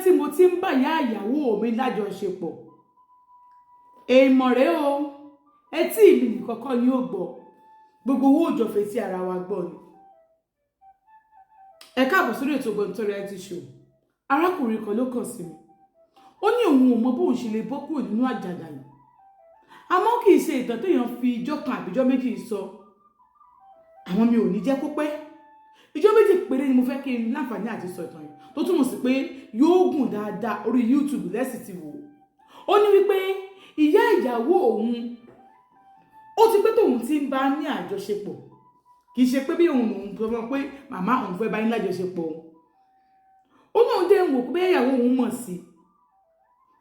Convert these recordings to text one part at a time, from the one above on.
pẹ́ tí mo ti ń bá ìyá ìyàwó mi lájọṣepọ̀. Èèmọ̀ rèé o, etí mi nìkan kọ́ ni ó gbọ́, gbogbo owó òjò fetí ara wa gbọ́ ni. Ẹ káàbọ̀ sórí ètò Ògbóǹtarìgì Reality Show. Arákùnrin kan ló kàn sí mi. Ó ní òun ò mọ bóun ṣe lè bọ́ kúrò nínú àjàgà yìí. Àmọ́ kì í ṣe ìtàn téèyàn fi ijọ́ kan àbíjọ́ méjì sọ. Àwọn mi ò ní jẹ́ kó pẹ́. Ijọ́ méjì péré ni mo fẹ́ kí n láǹfààní àti sọ ìtàn yìí, tó túmọ̀ sí pé yóò gùn dáadáa. Orí YouTube lẹ́sìn ti wò ó. Ó ní wípé ìyá ìyàwó òun, ó ti pé tóun ti ń bá ní àjọṣepọ̀. Kì í ṣe pé bí òun lòun sọ fún pé màmá òun fẹ́ bá yín lájọṣepọ̀ òun. Ó náà dé ń wò pé ìyàwó òun mọ̀ sí,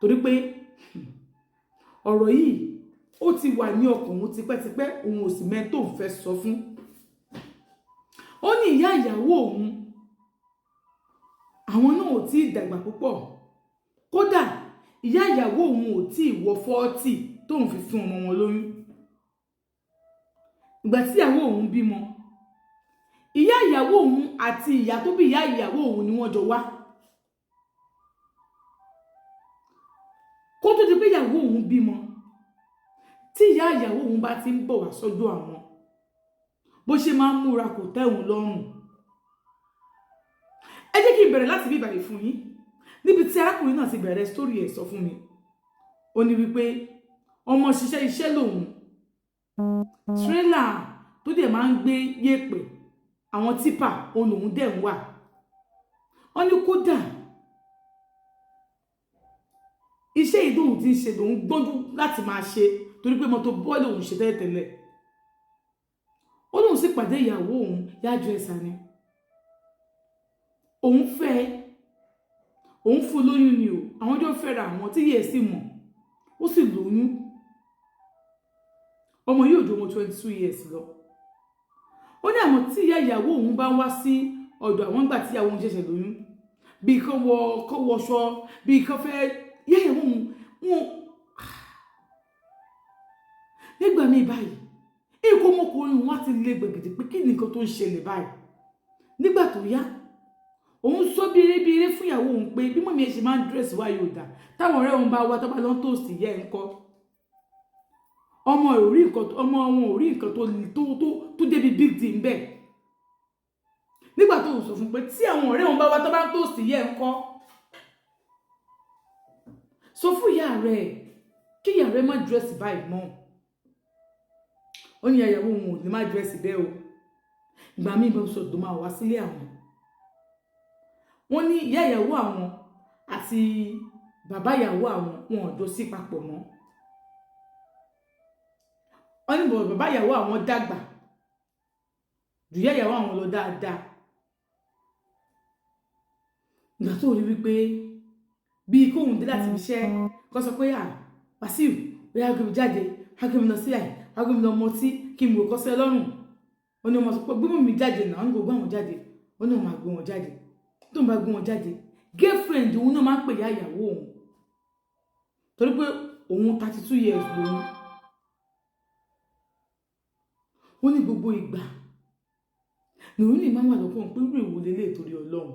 torí pé ọ̀rọ̀ yìí ó ti wà ní ọkàn òun tipẹ́tipẹ́, òun ò sì mẹ́ tó fẹ́ sọ fún. Ó ní ìyá ìyàwó òun, àwọn náà ò tí ì dàgbà púpọ̀. Kódà ìyá ìyàwó òun ò tí ì wọ 40 tóun fi fún ọmọ wọn lóyún. Ìgbà tí ìyàwó òun bímọ, ìyá ìyàwó òun àti ìyá tó bí ìyá ìyàwó òun ni wọ́n jọ wá. Kó tó di pé ìyàwó òun bímọ, tí ìyá ìyàwó òun bá ti ń bọ̀ wá sọ́dọ̀ àwọn, bó ṣe máa ń múra kò tẹ́ òun lọ́rùn. Ẹ jẹ́ kí n bẹ̀rẹ̀ láti bí ìbàdí fún yín níbi tí arákùnrin náà ti bẹ̀rẹ̀ sórí ẹ̀ sọ fún mi. Ó ní wípé ọmọ ṣiṣẹ́ iṣẹ́ lòun, tírélà tó dẹ̀ máa ń gbé yèèpẹ̀, àwọn típà, òun lòun dẹ̀ ń wà. Wọ́n ní kódà iṣẹ́ yìí tóun ti ń ṣe lòun gbọ́njú láti máa ṣe, torí pé mọ́tò bọ́ọ̀lù òun ṣe tẹ́lẹ̀tẹ́lẹ̀. Ó lóun sì pàdé ìyàwó òun yájú ẹ̀sà ni. Òun fẹ́, òun fún lóyún ni o. Àwọn jọ fẹ́ra àwọn tí yẹ̀ sí mọ̀, ó sì lóyún. Ọmọ yóò ju ọmọ 22 years lọ. Ó ní àwọn tí ìyá ìyàwó òun bá wá sí ọ̀dọ̀ àwọn ìgbà tí ìyàwó òun ṣẹ̀ṣẹ̀ lóyún, bí kán wọ kán wọṣọ, bí kán fẹ́ ìyá ìyàwó òun wọn nígbà míì báyìí, nǹkan ọmọkùnrin wọn á ti le gbẹ̀gìdì pé kí ni nǹkan tó ń ṣẹlẹ̀ báyìí. Nígbà tó yá, òun sọ bí eré bí eré fún ìyàwó òun pé bí mọ̀mí ẹ̀ ṣe máa ń dírẹ̀sì wá yóò dà, táwọn ọ̀rẹ́ òun bá wá tó bá lọ ń tòsí yẹ ń kọ́. Ọmọ ò rí nǹkan, ọmọ wọn ò rí nǹkan tó tó tó débi big deal ńbẹ̀. Nígbà tó ń sọ fún pé tí àwọn ọ̀rẹ́ òun bá wá tó bá ń tòsí yẹ ń kọ́, sọ fún ìyá rẹ̀ kí ìyá rẹ̀ má dírẹ̀sì báyìí mọ́. Ó ní ìyàwó òun ò ní má dírẹ̀sì bẹ́ẹ̀ o. Ìgbà míì bá sọ tó máa wá sílé àwọn. Wọ́n ní ìyá ìyàwó àwọn àti bàbá ìyàwó àwọn, wọn ò jọ sí papọ̀ mọ́. Wọ́n ní bàbá ìyàwó àwọn dàgbà jù ìyá ìyàwó àwọn lọ dáadáa. Ìgbà tó rí wípé bíi kóun dé láti ibi iṣẹ́, kó sọ pé à Wàsíù, bóyá gbé mi jáde, wá gbé mi lọ sílẹ̀, wá gbé mi lọ mọtí kí n wò kọ́ sí ẹ lọ́rùn. Ó ní ọmọ sọ pé gbé mi jáde náà. Ó ní kò gbé àwọn jáde. Ó ní òun máa gbé wọn jáde. Tó ń bá gbé wọn jáde, girlfriend òun náà máa ń pè ìyá ìyàwó òun, torí pé òun 32 years lòun. Ó ní gbogbo ìgbà nìrú ní máa ń wà lọ́kàn pé irú èwo lélẹ̀ torí Ọlọ́run.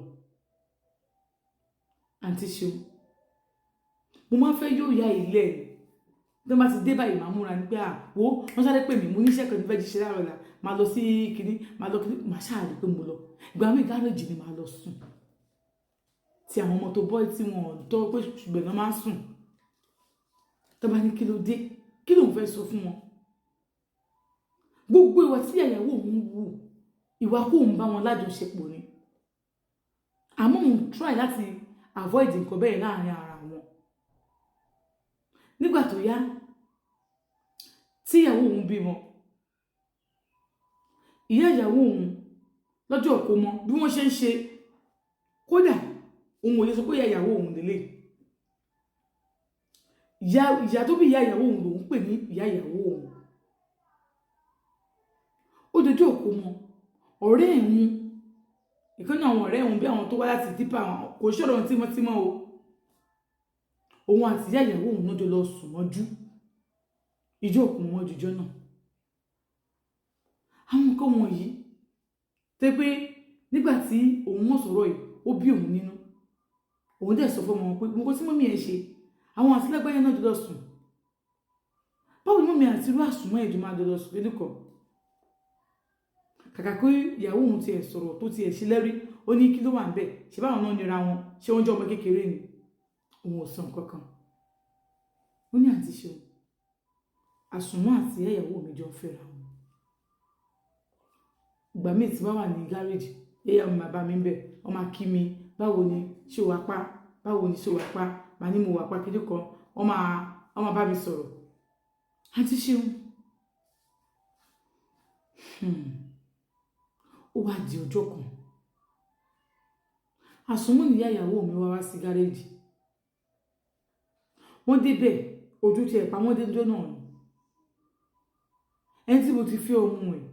Àǹtí Ṣeun, mo máa ń fẹ́ yóò ya ilé ẹ̀ tí wọ́n bá ti dé báyìí, máa múra ní pé à wo wọ́n sáré pè mí, mo níṣẹ́ kan ní fẹ́ jíṣẹ́ láàárọ̀ la, máa lọ sí kinní, máa lọ kinní, máa ṣáà rí pé mo lọ. Ìgbà míì gáréèjì ni màá lọ sùn, tí àwọn ọmọ tó bọ́ tí wọ́n tọ́ pé ṣùgbọ́n náà máa ń sùn. Tó bá ní kí ló dé, kí lòun fẹ́ sọ fún wọn, gbogbo ìwà tí ìyàwó òun wù, ìwà kó òun bá wọn lájọṣepọ̀ ni. Àmọ́ òun try láti avoid nǹkan bẹ́ẹ̀ láàrin ara wọn. Nígbà tó yá tí ìyàwó òun bímọ, ìyá ìyàwó òun lọ́jọ́ ìkómọ, bí wọ́n ṣe ń ṣe, kódà òun ò lè sọ pé ìyá ìyàwó òun lélẹ̀. Ìyá tó bí ìyá ìyàwó òun lòun pè ní ìyá ìyàwó òun. Ó dojú ìkómọ, ọ̀rẹ́ òun ìkan náà, àwọn ọ̀rẹ́ òun bí àwọn tó wá láti dípà, kò ṣọ̀rọ̀ tímọ́tímọ́ o. Òun àti ìyá ìyàwó òun náà jọ lọ sùn mọ́jú ìjọ òkú mọ́jú jọ náà. Àwọn nǹkan wọ̀nyí tẹ́ pé nígbà tí òun mọ̀ sọ̀rọ̀ yìí, ó bí òun nínú. Òun dẹ̀ sọ fún ọmọ wọn pé mo kò tí mummy ẹ̀ ṣe, àwọn àti lágbájá náà jọjọ sùn. Báwo ni mummy àti irú àsùnmọ́ ẹ̀jọ̀ máa jọjọ sùn lójú kan? Kàkà kí ìyàwó òun tiẹ̀ sọ̀rọ̀ tó tiẹ̀ ṣe lẹ́rí, ó ní kí ló wà níbẹ̀? Ṣé báwọn náà nira wọn? Ṣé wọ́n jẹ́ ọmọ kékeré ni? Òun ò sọ nǹkan kan. Ó ní, àǹtí Ṣeun, àsùnmọ́ àti ìyá ìyàwó mi jọ ń fẹ́ra wọn. Ìgbà míì tí wọ́n wà ní gáréèjì, ìyá mi máa bá mi bẹ̀, wọ́n máa kí mi, báwo ni, ṣé o wà pa? Báwo ni, ṣé o wà pa? Màá ní mo wà pa kíní kan, wọ́n máa bá mi sọ̀rọ̀. Àǹtí Ṣeun, ó wá di ọjọ́ kan. Àsùnmọ́ ní ìyá ìyàwó mi wá wá sí gáréèjì. Wọ́n dé bẹ̀, ojú ti ẹ̀ pa wọ́n dé ọjọ́ náà ni. Ẹni tí mo ti fẹ́ ọmọ ẹ̀,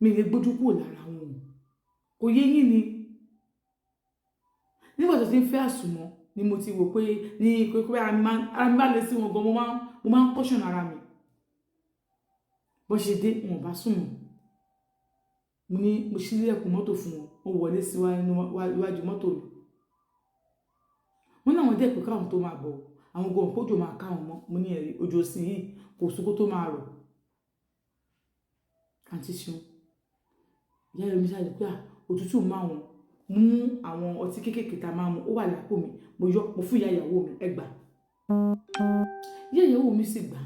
mi lè gbójú kúrò lára wọn. Kò yé yín ni. Nígbà tó ti ń fẹ́ àsùnmọ́ ni mo ti wò pé ní pé ara mi bá lè sí wọn gan, mo máa ń caution ara mi. Bó ṣe dé, wọn ò bá sùn mọ́. Mo ní mo ṣí ilẹ̀kùn mọ́tò fún wọn, wọ́n wọlé sí iwájú mọ́tò mi. Wọ́n ní àwọn dẹ̀ pé káwọn tó máa bọ̀, àwọn gan kójò máa ká wọn mọ́. Mo ní ẹ̀rí òjò sí yìí kò sí kó tó máa rọ̀. Àǹtí Ṣeun, ìyá mi ṣáà rí pé à, òtútù máa wọn. Mú àwọn ọtí kéékèèké tá a máa mu, ó wà lápò mi. Mo yọ, mo fún ìyá ìyàwó mi, ẹ gbà. Ìyá ìyàwó mi sì gbà.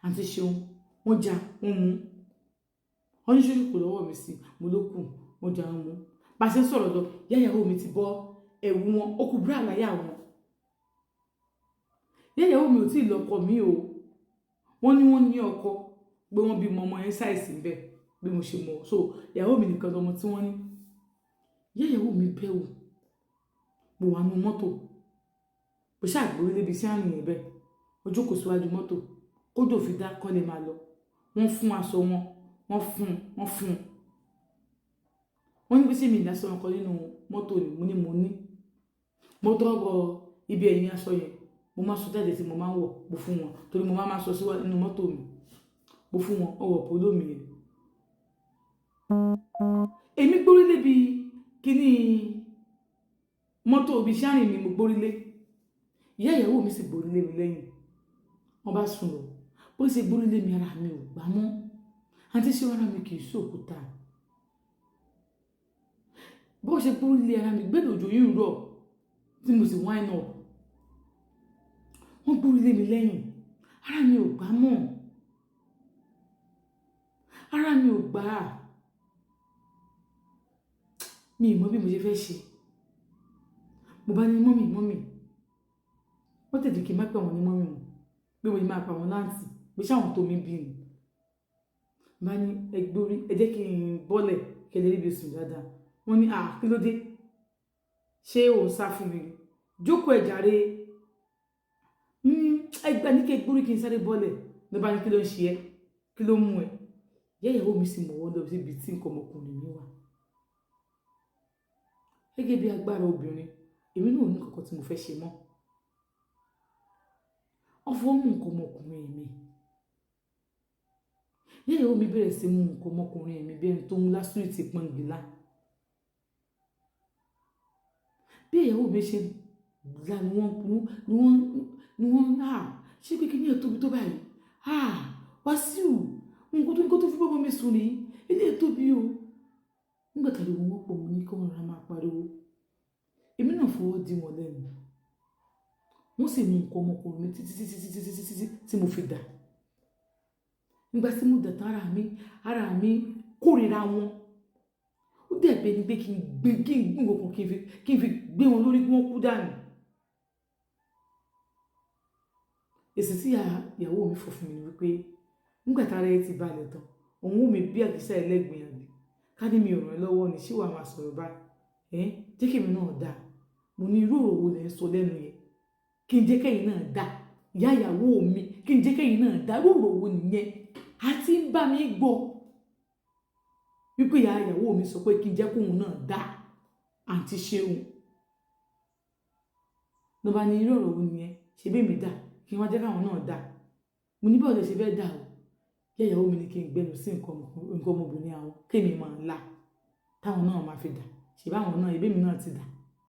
Àǹtí Ṣeun, wọ́n já, wọ́n mú. Wọ́n ní ṣé kò lọ́wọ́ mi sí, mo ló kù, wọ́n já, wọ́n mú. Bá ṣe ń sọ̀rọ̀ lọ, ìyá ìyàwó mi ti bọ́ ẹ̀wù wọn, ó kú bra láyà wọn. Ìyá ìyàwó mi ò tí ì lọ́kọ mi o. Wọ́n ní wọ́n ní ọkọ, pé wọ́n bímọ ọmọ yẹn ṣàìsí bẹ́ẹ̀ bí mo ṣe mọ̀. So ìyàwó mi nìkan lọmọ tí wọ́n ní. Ìyá ìyàwó mi bẹ̀wù. Mo wà nínú mọ́tò. Mo ṣáà gbórí lébi sí àárín yẹn bẹ́ẹ̀. Mo jókòó síwájú mọ́tò. Kójò fi dá kọ́ lè máa lọ. Wọ́n fún aṣọ wọn, wọ́n fún, wọ́n fún. Wọ́n ní pé ṣé mi ní aṣọ kan nínú mọ́tò ni? Mo ní mo ní. Mo tọwọ́ bọ ibi ẹ̀yìn aṣọ yẹn. Mo máa sọ jáde tí mo máa ń wọ̀, mo fún wọn. Torí mo máa ń sọ síwájú nínú mọ́tò mi. Mo fún wọn, wọ́n wọ polo mi yẹn. Èmi gbórí lébi kíní mọ́tò ibi steering mi mo gbórí lé. Ìyá ìyàwó mi sì gbórí lé mi lẹ́yìn. Wọ́n bá sùn lọ. Bó ṣe gbórí lé mi, ara mi ò gbá mọ́. Àǹtí Ṣeun, ara mi kì í ṣòkúta. Bó ṣe gbórí lé ara mi, gbẹ́dọ̀ òjò yìí ń rọ̀ tí mo sì wind up. Wọ́n gbórí lé mi lẹ́yìn. Ara mi ò gbá mọ́. Ara mi ò gbá. Mi ò mọ̀ bí mo ṣe fẹ́ ṣe. Mo bá ní mummy, mummy. Wọ́n tètè kí n má pè wọ́n ní mummy mọ́. Bí mo ṣe máa pa wọ́n láǹtì, pé ṣé àwọn tó mi bí ni. Mo bá ní ẹ gbórí, ẹ jẹ́ kí n bọ́lẹ̀ kí ẹ lè rí ibi sùn dáadáa. Wọ́n ní, à, kí ló dé? Ṣé ò ń sá fún mi ni? Jókòó ẹ jàre. Ẹ gbà ní kí ẹ gbórí kí n sáré bọ́lẹ̀. Ló bá ní kí ló ń ṣe ẹ́? Kí ló mú ẹ? Ìyá ìyàwó mi sì mọ̀wọ́ lọ síbi tí nǹkan ọmọkùnrin mi wà. Gẹ́gẹ́ bí agbára obìnrin, èmi náà ò ní nǹkan tí mo fẹ́ ṣe mọ́. Wọ́n fọwọ́ mú nǹkan ọmọkùnrin mi. Ìyá ìyàwó mi bẹ̀rẹ̀ sí mú nǹkan ọmọkùnrin mi bí ẹni tó ń lá súwìtì pọ́ngilá. Bí ìyàwó mi ṣe là ni wọ́n, ni wọ́n, ni wọ́n, à, ṣé pé kí ni ẹ tóbi tó báyìí? À, Wàsíù, nǹkan tó fi bá ọmọ mi sùn nìyí, eléyìí tóbi o. Nígbà tí ariwo wọn pọ̀, mo ní kí wọ́n rọra máa pariwo. Èmi náà fọwọ́ dí wọn lẹ́nu. Wọ́n sì mú nǹkan ọmọkùnrin mi títí, títí, títí, títí, títí tí mo fi dà. Nígbà tí mo dà tán, ara mi kórìíra wọn. Ó dẹ̀ bẹ́ẹ̀ ni pé kí n gbé, kí n gbé nǹkan kí n fi gbé wọn lórí kí wọ́n kú dànù. Èsì tí ìyàwó mi fọ̀ fún mi ni wípé nígbà tí ara ẹ ti balẹ̀ tán, òun wò mí bí àkísà ẹlẹ́gbin àbí. Ká ní mi ò rán ẹ lọ́wọ́ ni, ṣé wàá máa sọ̀rọ̀ báyìí? Ẹ́, jẹ́ kí èmi náà dà. Mo ní irú ọ̀rọ̀ wo lẹ ń sọ lẹ́nu yẹn? Kí n jẹ́ kẹ́yìn náà dà. Ìyá ìyàwó mi, kí n jẹ́ kẹ́yìn náà dà. Irú ọ̀rọ̀ wo nìyẹn? A ti ń bá mi gbọ́ wípé ìyá ìyàwó mi sọ pé kí n jẹ́ kóun náà dà. Àǹtí Ṣeun. Ló bá ní irú ọ̀rọ̀ wo nìyẹn? Ṣé bí èmi dà? Kí n wá jẹ́ káwọn náà dà. Mo ní báwo lẹ ṣe fẹ́ dà o? Ìyá ìyàwó mi ní kí n gbẹ́nu sí nǹkan ọmọbìnrin àwọn, kí èmi máa là. Táwọn náà máa fi dà. Ṣé báwọn náà, ẹbí mi náà ti dà.